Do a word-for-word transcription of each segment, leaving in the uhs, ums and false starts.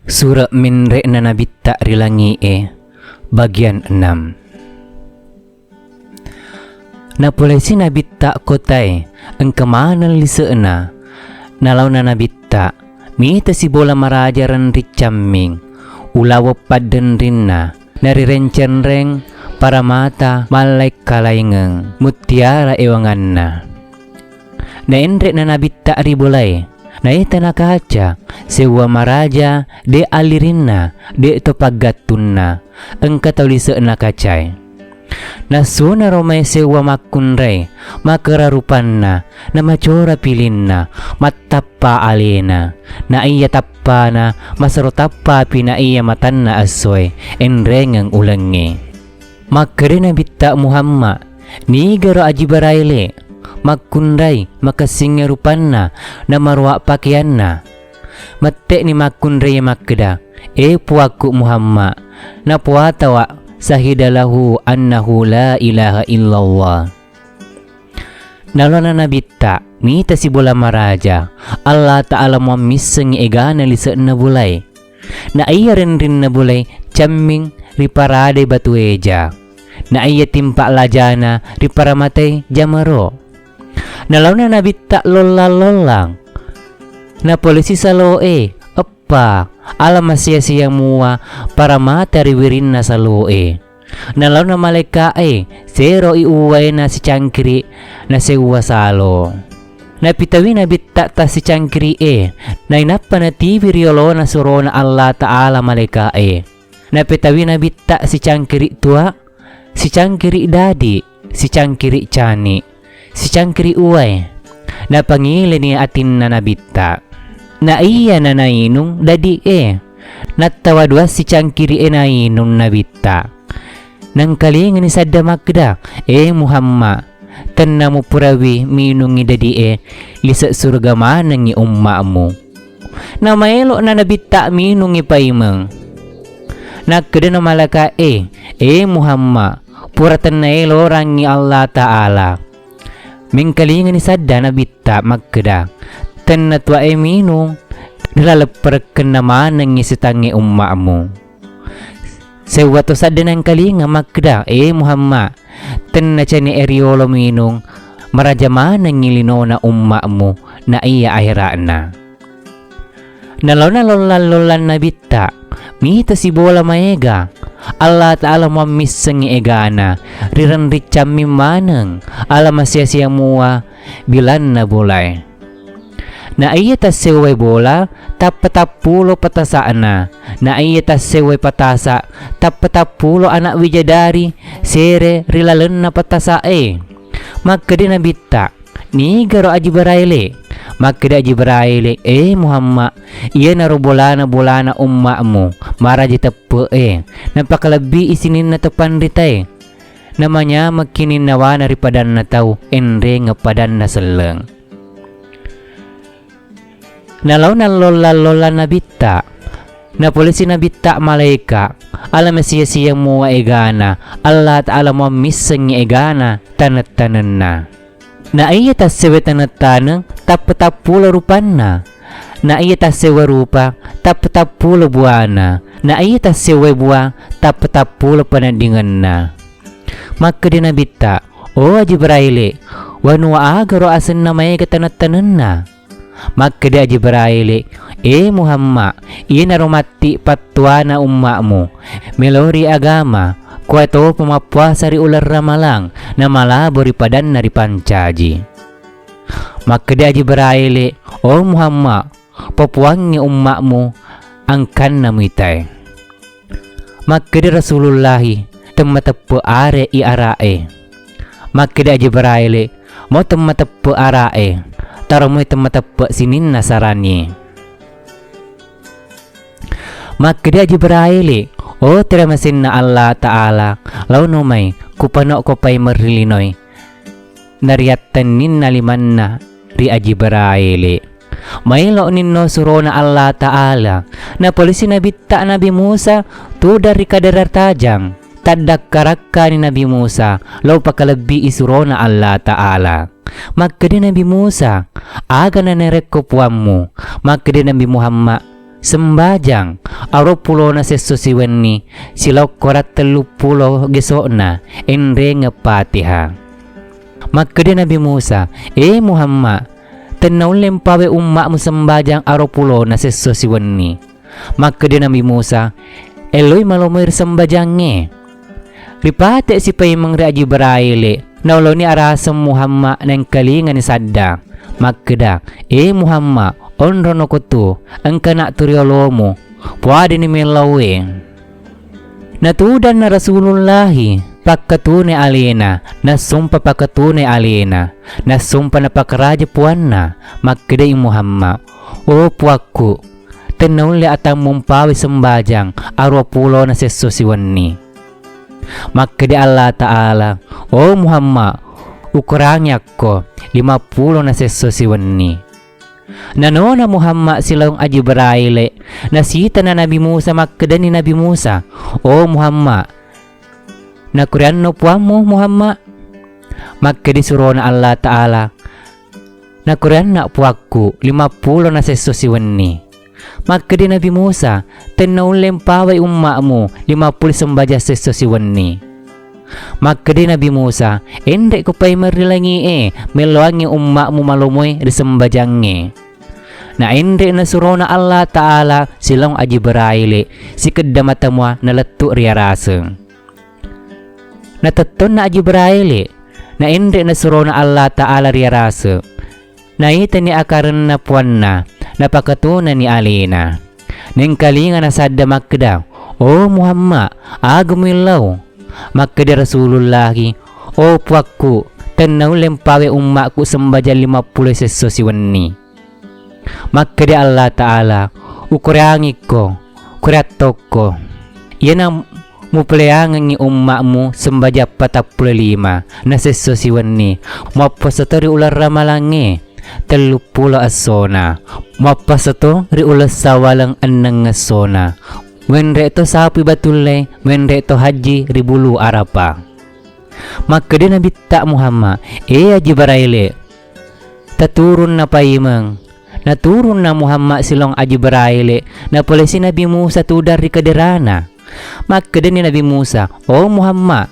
Sure' menre'na Nabitta ri langi'e, bagian enam. Napolesi Nabitta kotae, engka maneng lise'na. Nalaona Nabitta, mita sibola maraja renring camming, ulaweng paddenrinna, narirencenreng paramata mallaekkalaingeng, muttiara ewanganna. Naenre'na Nabitta ri bolae, naeta nakaca, sewwa maraja, de' allirinna, de' to paggattunna, engka tau lise'na kacae. Nassunaro mae sewwa makkunrai, makera rupanna, namacora pilinna, mattappa alena, naiya tappana, masero tappapi naiya matanna essoe, enrengeng ulengnge. Makkeda Nabitta Muhammad, nigaro Ajibraile, makkunrai, makessingnge rupanna, namaroa pakeanna. Mette'ni makkunrai makkeda, e Puakku Muhammad, napoatawa syahida lahu annahu la ilaha illallah. Nalona Nabitta, mita sibola maraja, Allah Ta'ala muammissengngi egana lise'na bolae. Naiya renrinna bolae camming riparadai batu eja. Naiya timpa lajana riparamatai jamaro. Nalaona Nabitta lollang-lollang. Napolesi saloe, eppa, ala masia-sia mua paramata ri wirinna saloe. Nalaona malaeka'e, seroi uwaena sicangkiri nasewwa salo. Napitawi Nabitta tassicangkiri'e, nainappa natiwi riolona surona Allah Ta'ala malaeka'e. Napitawi Nabitta sicangkiri tua, sicangkiri dadi, sicangkiri cani, sicangkiri uwae. Napangileni atinna Nabitta. Naiya nanainung dadi'e. Nattawa dua sicangkiri'e nainung Nabitta. Nangkalingani sadda makkeda, e Muhammad, tenna mupurawi minungngi dadi'e, lise' suruga manengngi umma'mu. Namaelo'na Nabitta minungngi paimeng. Nakkedana malaeka'e, e Muhammad, pura tennaelorangngi Allah Ta'ala. Mengkalingani sadda Nabitta makkeda, tenna tuae minung, ri laleng perekkenna manengngi setangnge umma'mu. Sewwa to sadda nangkalinga makkeda, e Muhammad, tenna cane'e riolo minung, maraja manengngi linona umma'mu, naiya ahera'na. Nalaona lollang-lollang Nabitta, mita sibola maega. Allah Ta'ala muammissengngi egana, rirenring camming maneng, ala masia-sia mua bilanna bolae. Naiya tassewwai bola, tappatappulo patasa'na. Naiya tassewwai patasa, tappatappulo ana' wijadari sere ri lalenna patasa'e. Makkeda Nabitta, nigaro Ajibraile? Makkeda Ajibraile, e Muhammad, iyanaro bolana-bolana umma'mu, maraja teppe'e, napakalebbii sininna to panritae, namanyamekki ninnawana ri padanna tau, enrengeng padanna selleng. Nalaona lollang-lollang Nabitta. Napolesi Nabitta malaeka, ala masia-sia mua egana, Allah Ta'ala muammissengngi egana taneng-tanenna. Naiya tassewwai taneng-taneng, tappatappulo rupanna. Naiya tassewwai rupa, tappatappulo buana. Naiya tassewwai bua, tappatappulo paneddingenna. Makkeda Nabitta, o Jibraile, wanua agaro asenna maega taneng-tanenna? Makkeda Jibraile, e Muhammad, iyanaro matti pattuana umma'mu, melori agama, kuatopa mappuasa ri uleng Ramalang, namalabo ri padanna ripancaji. Makkeda Jibraile, o Muhammad, papuangngi umma'mu angkanna muitae. Makkeda Rasulullahi, temmateppe' are i ara'e. Makkeda Jibraile, mo temmateppe' ara'e, taro moi temmateppe' sininna saranie. Makkeda Jibraile, o teramasenna Allah Ta'ala, laono mai, kupano'ko paimeng ri linoi. Nariattenninna limanna ri Ajibraile. Maelo'ninno surona Allah Ta'ala. Napolesi Nabitta Nabi Musa tudang ri kadara tajang. Taddakkarakka-rakkani Nabi Musa, lao pakalebbii surona Allah Ta'ala. Makkeda Nabi Musa, aga nanarekko puammu? Makkeda Nabi Muhammad, sembajang aruwa pulona sesso siwenni, silaong korang telluppulo geso'na enrengeng Fatihah. Makkeda Nabi Musa, "E Muhammad, tennaulle mpawe umma'mu sembajang aruwa pulona sesso siwenni." Makkeda Nabi Musa, "Elloi malomoi ri sembajangnge. Ripate sipaimeng ri Ajibraile, naoloni araseng Muhammad naengkalingani sadda. Makkeda, 'E Muhammad, onrono kotu, engkana tu riolomu, puadani mellaue.'" Natudanna Rasulullahi pakkatune alena, nassompa pakkatune alena, nassompa napakaraja puanna, makkedai Muhammad, "O puakku, tennaulle atammu mpawe sembajang aruwa pulona sesso siwenni." Makkeda Allah Ta'ala, "O Muhammad, ukurangi akko lima pulona sesso siwenni." Nanona Muhammad silaong Ajibraile, nasitana Nabi Musa, makkedani Nabi Musa, "O Muhammad, nakurianno puammu, Muhammad?" Makkedi surona Allah Ta'ala, "Nakurianna puakku, lima pulona sesso siwenni." Makkedi Nabi Musa, "Tennaulle mpawai umma'mu lima pulo sembajang sesso siwenni." Makkedi Nabi Musa, "Enre'ko paimeng ri langi'e, melloangngi umma'mu malomoi ri sembajangnge." Na enre'na surona Allah Ta'ala silaong Ajibraile, sikedda mata mua nalettu ri araseng. Natettonna Ajibraile, na enre'na surona Allah Ta'ala ri araseng. Naitani akarenna puanna, napakatonani alena. Nengkalinga nasadda makkeda, "O Muhammad, aga muillau?" Makkeda Rasulullahi, "O puakku, tennaulle mpawe umma'ku sembajang lima pulo sesso siwenni." Makkeda Allah Ta'ala, "Ukureangikko, kureattokko. Iyana mupeleangengngi umma'mu sembajang patappulo lima na sesso siwenni, muappasato ri uleng ramalangnge telluppulo essona, muappasato ri uleng sawaleng enneng essona, wenre'to sapui batulle, wenre'to hajji ri bulu Arapa." Makkeda Nabitta Muhammad, "E Ajibraile, taturunna paimeng." Naturunna Muhammad silaong Ajibraile, napolesi Nabi Musa tudang ri kaderana. Makkedani Nabi Musa, "O Muhammad,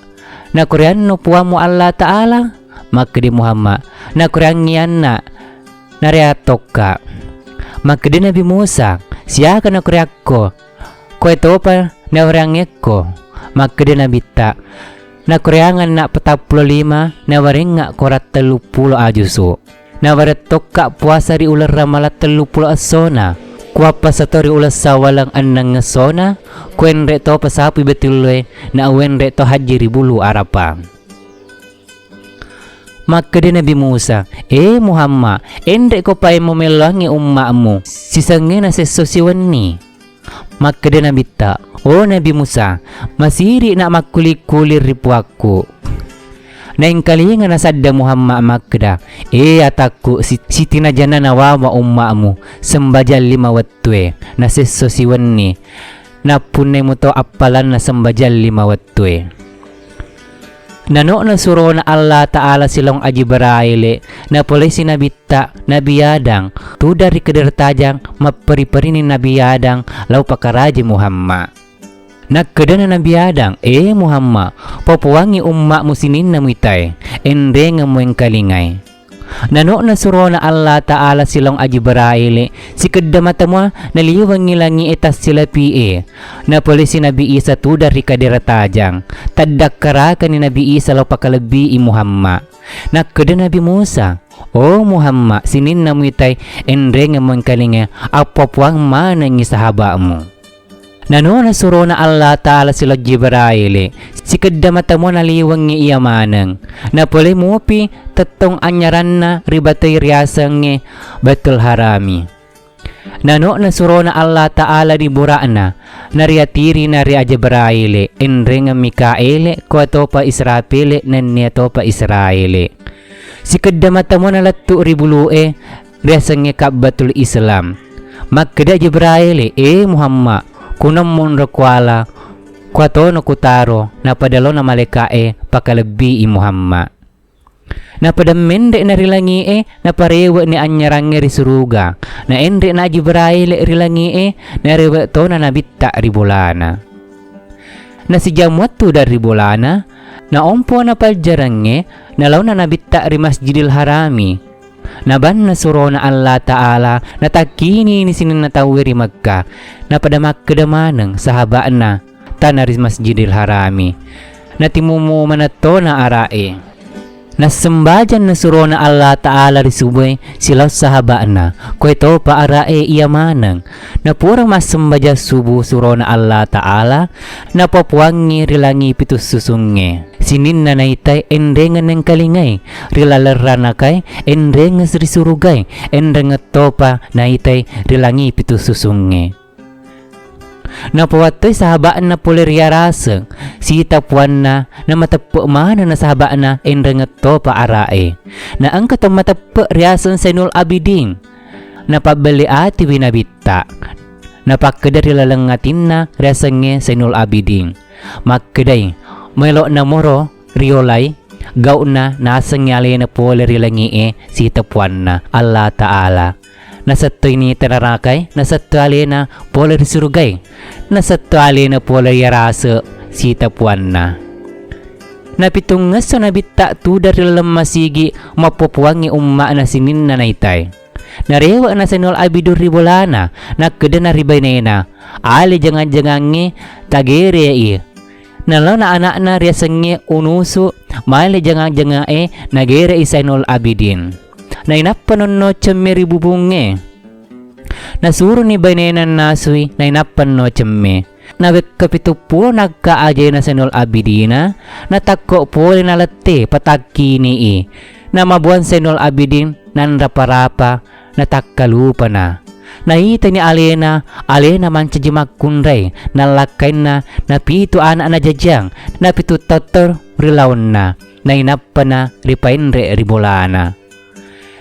nakurianno puammu Allah Ta'ala?" Makkedi Muhammad, "Nakuriangngi anna, nareattokka." Makkedi Nabi Musa, "Siaga nakuriakko?" "Koe topa nawereangngekko." Makkeda Nabitta, "Nakoreangenna patappulo lima, nawarengnga korang telluppulo ajusu. Nawarettokka puasa ri uleng ramalang telluppulo essona. Kuappasato ri uleng sawaleng enneng essona, kuenre topa sapui batulloe, na uwenre to hajji ri bulu Arapa." Makkeda Nabi Musa, "E Muhammad, enre'ko paimeng mumelloangngi umma'mu sisengngena sesso siwenni." Makkeda Nabitta, "O Nabi Musa, masiri'na makkuli-kuli ri puakku." Naengkalinga nasadda Muhammad makkeda, "E atakku, si-, sitinajanna nawawa umma'mu sembajang lima wettue na sesso siwenni, nappunnai muto appalanna sembajang lima wettue." Nano'na surona Allah Ta'ala silaong Ajibraile, napolesi Nabitta, Nabi Adang, tudang ri kadera tajang, mapperi-perini Nabi Adang lao pakaraja Muhammad. Nakkedana Nabi Adang, "E Muhammad, popoangngi umma'mu sininna muitae, enrengeng muengkalingai." Nano'na surona Allah Ta'ala silaong Ajibraile, sikedda mata mua naliwengngi langi'e tassilapi'e. Napolesi Nabi Isa tudang ri kadera tajang. Taddakkarakani Nabi Isa lao pakalebbii Muhammad. Nakkeda Nabi Musa, "O Muhammad, sininna muitai enrengeng muengkalingai, appopuang manengngi sahaba'mu." Nanona surona Allah Ta'ala silaong Jibraile, sikedda mata mua naliwengngi iya maneng. Napole mupi tettong anyaranna ri batei riasengnge Baitul Harami. Nano'na surona Allah Ta'ala ri bura'na, nariatirina ri Ajibraile, enrengeng Mikaele, kuatopa Israpele, nennia topa Israele. Sikedda mata mua nalettu ri bulu'e, riasengnge Ka'batul Islam. Makkeda Jibraile, "E Muhammad, kuneng monro kuala, kuatono kutaro," napadalona malaika'e pakalebbii Muhammad. Napadammenre'na ri langi'e, naparewe'ni anynyarangnge ri suruga. Naenre'na Jibraile ri langi'e, narewe' tona Nabitta ri bolana. Nasijang wettu dari bolana, naompo napajjarangnge, nalaona Nabitta ri Masjidil Harami. Nabanna surona Allah Ta'ala, natakkinini sininna tauwe ri Mekkah. Napada makkeda maneng sahaba'na tana ri Masjidil Harami. Natimumu manettona ara'e. Nassembajang nasurona Allah Ta'ala ri subue silaong sahaba'na, koe topa ara'e iya maneng. Napura massembajang subuh surona Allah Ta'ala, napapuangngi ri langi pitu susungnge. Sininna naitai enrengeng nengkalingai, ri laleng ranakae enrengeng ri surugae, enrengeng topa naitai ri langi pitu susungnge. Napawattoi sahaba'na pole ri araseng, sita puanna, namateppe' manenna sahaba'na enrengeng topa ara'e. Na engka to mateppe' riaseng Zainul Abidin. Napabbelle atiwi Nabitta. Napakkeda ri laleng atinna riasengnge Zainul Abidin. Makkedai, maelo' namoro riolai gau'na nasengngi alena pole ri langi'e sita puanna Allah Ta'ala. Nasettoi nita narakae, nasettoi alena pole ri surugae, nasettoi alena pole ri arase sita puanna. Napitungngesso Nabitta tudang ri laleng masigi mappopuangngi umma'na sininna naitae. Narewe'na Zainul Abidin ri bolana, nakkedana ri bainena, ale jangang-jangangnge tagere'i. Nalaona ana'na riasengnge Unusu, male jangang-janga'e nagere'i Zainul Abidin. Nainappa nonno cemme ri bubungnge. Nasuruni bainena nasui, nainappa no cemme. Nawekka pituppulo nakka ajena Zainul Abidina, natakko pole nalette patakkini'i. Namabuang Zainul Abidin nanrapa-rapa, natakkalupana. Naitani alena, alena mancaji makkunrai, nallakkainna, napitu ana'na jajang, napitu tottor ri laonna, nainappana ripaenre ri bolana.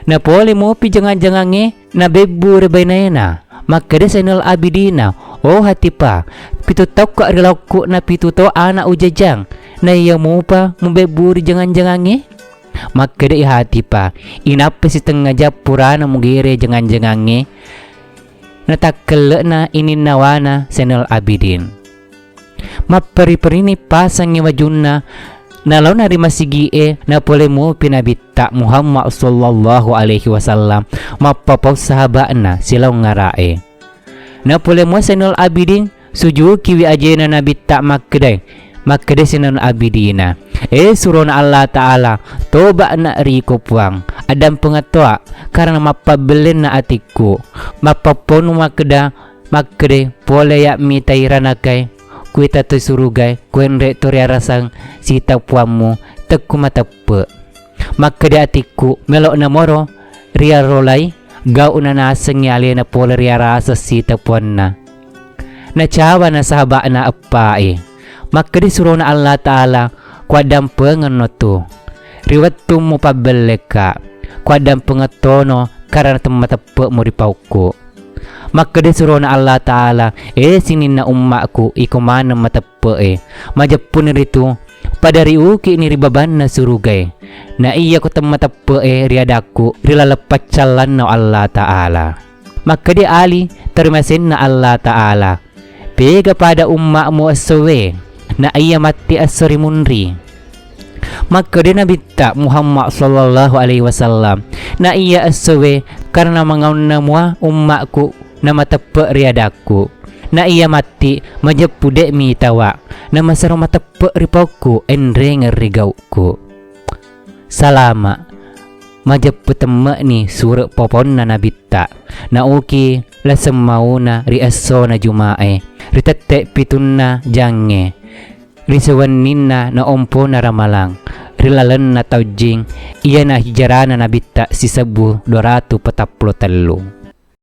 Napole mopi jangang-jangangnge, nabebbu ri bainena. Makkeda Zainul Abidina, "Oh Hatipa, pitu taukka ri laokku napitu to ana ujajang, naiya mupa mubebbu ri jangang-jangangnge?" Makkedai Hatipa, "Inappa sitengnga jang purana mugere jangang-jangangnge?" Natakkelle'na ininnawana Zainul Abidin. Mapperi-perini pasangngi wajunna, nalaona ri masigi'e, napole mupi Nabitta Muhammad sallallahu alaihi wasallam, mappapau sahaba'na silaong ara'e. Napole mua Zainul Abidin, sujukiwi ajena Nabitta makkedai, makkeda Zainul Abidina, "E surona Allah Ta'ala, toba'na riko Puang, addampengeng toa, karena mappabbellenna atikku, mappapponu makkeda, makkeda pole ya mitai ranakae, kuita toi surugae, kuenre to riarasang sita puammu, tekku mateppe." Makkeda atikku, melo'na moro riarolai gau'na nasengngi alena pole riaraseng sita puanna. Nacawana sahaba'na eppae. Makkeda surona Allah Ta'ala, kuaddampengenno tu. Ri wettu mupabbellekka, kuaddampengeng tono karena temmateppe'mu ri paukku. Makkeda surona Allah Ta'ala, "E sininna umma'ku, iko maneng mateppe'e. Majeppuni ritu, pada riuki'ni ri babanna surugae. Na iyako temmateppe'e ri adakku ri laleng paccallanna Allah Ta'ala." Makkeda Ali, terimasenna Allah Ta'ala, "Pega pada umma'mu essowe, na iya matti esso ri munri." Makkeda Nabitta Muhammad sallallahu alaihi wasallam, "Na iya essowe karena mangaunna mua umma'ku namateppe' ri adakku. Na iya matti majeppu de' mitawa, namasero mateppe' ri paukku enrengeng ri gau'ku." Salama. Majeppu temme'ni sure' poponna Nabitta. Nauki laseng mauna ri essona Juma'e, ri tette' pitunna jangnge, ri sewenninna na ompona Ramalang, ri lalenna taujjing, iyana hijrana Nabitta sisebbu dua ratu patappulo tellu.